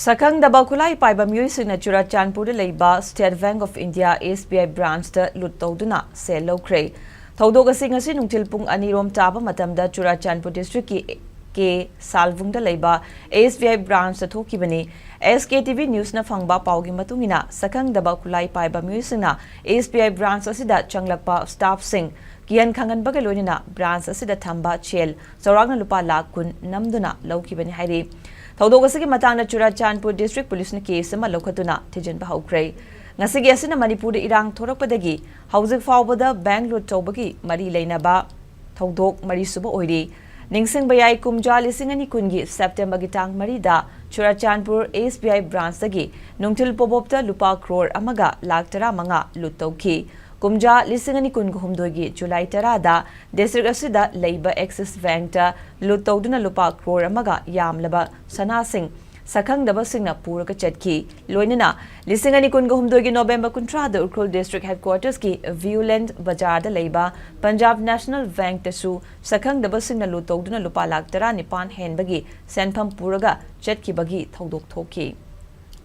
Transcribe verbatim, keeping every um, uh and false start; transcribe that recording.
ꯁꯛꯈꯪꯗꯕ ꯈꯨꯠꯂꯥꯏ ꯄꯥꯏꯕ ꯃꯤꯑꯣꯏꯁꯤꯡꯅ ꯆꯨꯔꯥꯆꯥꯟꯄꯨꯔꯗ ꯂꯩꯕ State Bank of India S B I branchꯇ ꯂꯨꯠ ꯇꯧꯗꯨꯅ ꯁꯦꯜ ꯂꯧꯈ꯭ꯔꯦ꯫ ꯊꯧꯗꯣꯛ ꯑꯁꯤ ꯉꯁꯤ ꯅꯨꯡꯊꯤꯜ ꯄꯨꯡ ꯑꯅꯤꯔꯣꯝ ꯇꯥꯕ ꯃꯇꯝꯗ ꯆꯨꯔꯥꯆꯥꯟꯄꯨꯔ districtꯀꯤ ꯀꯦ ꯁꯥꯜꯕꯨꯡꯗ ꯂꯩꯕ S B I branchꯇ ꯊꯣꯛꯈꯤꯕꯅꯤ꯫ S K T V newsꯅ ꯐꯪꯕ ꯄꯥꯎꯒꯤ ꯃꯇꯨꯡ ꯏꯟꯅ, ꯁꯛꯈꯪꯗꯕ ꯈꯨꯠꯂꯥꯏ ꯄꯥꯏꯕ ꯃꯤꯑꯣꯏꯁꯤꯡꯅ S B I branch ꯑꯁꯤꯗ ꯆꯪꯂꯛꯄ staffꯁꯤꯡ ꯀꯤꯍꯟ ꯈꯪꯍꯟꯕꯒ ꯂꯣꯏꯅꯅ branch ꯑꯁꯤꯗ ꯊꯝꯕ ꯁꯦꯜ ꯆꯥꯎꯔꯥꯛꯅ ꯂꯨꯄꯥ ꯂꯥꯈ ꯀꯨꯟ ꯅꯝꯗꯨꯅ ꯂꯧꯈꯤꯕꯅꯤ ꯍꯥꯏꯔꯤ꯫ ꯊꯧꯗꯣꯛ ꯑꯁꯤꯒꯤ ꯃꯇꯥꯡꯗ ꯆꯨꯔꯥꯆꯥꯟꯄꯨꯔ District Policeꯅ case ꯑꯃ ꯂꯧꯈꯠꯇꯨꯅ ꯊꯤꯖꯤꯟꯕ ꯍꯧꯈ꯭ꯔꯦ꯫ ꯉꯁꯤꯒꯤ ꯑꯁꯤꯅ ꯃꯅꯤꯄꯨꯔꯗ ꯏꯔꯥꯡ ꯊꯣꯔꯛꯄꯗꯒꯤ ꯍꯧꯖꯤꯛ ꯐꯥꯎꯕꯗ bank ꯂꯨꯠ ꯇꯧꯕꯒꯤ ꯃꯔꯤ ꯂꯩꯅꯕ ꯊꯧꯗꯣꯛ ꯃꯔꯤꯁꯨꯕ ꯑꯣꯏꯔꯤ꯫ ꯅꯤꯡꯁꯤꯡꯕ ꯌꯥꯏ, ꯀꯨꯝꯖꯥ ꯂꯤꯁꯤꯡ ꯑꯅꯤ ꯀꯨꯟꯒꯤ Septemberꯒꯤ ꯇꯥꯡ ꯃꯔꯤꯗ ꯆꯨꯔꯥꯆꯥꯟꯄꯨꯔ S B I branchꯇꯒꯤ ꯅꯨꯡꯊꯤꯜ ꯄꯣꯕꯣꯞꯇ ꯂꯨꯄꯥ ꯀ꯭ꯔꯣꯔ ꯑꯃꯒ ꯂꯥꯈ ꯇꯔꯥꯃꯉꯥ ꯂꯨꯠ ꯇꯧꯈꯤ꯫ ꯀꯨꯝꯖꯥ ꯂꯤꯁꯤꯡ ꯑꯅꯤ ꯀꯨꯟꯒ ꯍꯨꯝꯗꯣꯏꯒꯤ July ꯇꯔꯥꯗ district ꯑꯁꯤꯗ ꯂꯩꯕ Axis Bankꯇ ꯂꯨꯠ ꯇꯧꯗꯨꯅ ꯂꯨꯄꯥ ꯀ꯭ꯔꯣꯔ ꯑꯃꯒ ꯌꯥꯝꯂꯕ ꯁꯅꯥꯁꯤꯡ ꯁꯛꯈꯪꯗꯕꯁꯤꯡꯅ ꯄꯨꯔꯒ ꯆꯠꯈꯤ꯫ ꯂꯣꯏꯅꯅ ꯂꯤꯁꯤꯡ ꯑꯅꯤ ꯀꯨꯟꯒ ꯍꯨꯝꯗꯣꯏꯒꯤ November ꯀꯨꯟꯊ꯭ꯔꯥꯗ ꯎꯈ꯭ꯔꯨꯜ district headquartersꯀꯤ Viewland Bazaarꯗ ꯂꯩꯕ Punjab National Bankꯇꯁꯨ ꯁꯛꯈꯪꯗꯕꯁꯤꯡꯅ ꯂꯨꯠ ꯇꯧꯗꯨꯅ ꯂꯨꯄꯥ ꯂꯥꯈ ꯇꯔꯥꯅꯤꯄꯥꯟ ꯍꯦꯟꯕꯒꯤ ꯁꯦꯟꯐꯝ ꯄꯨꯔꯒ ꯆꯠꯈꯤꯕꯒꯤ ꯊꯧꯗꯣꯛ ꯊꯣꯛꯈꯤ꯫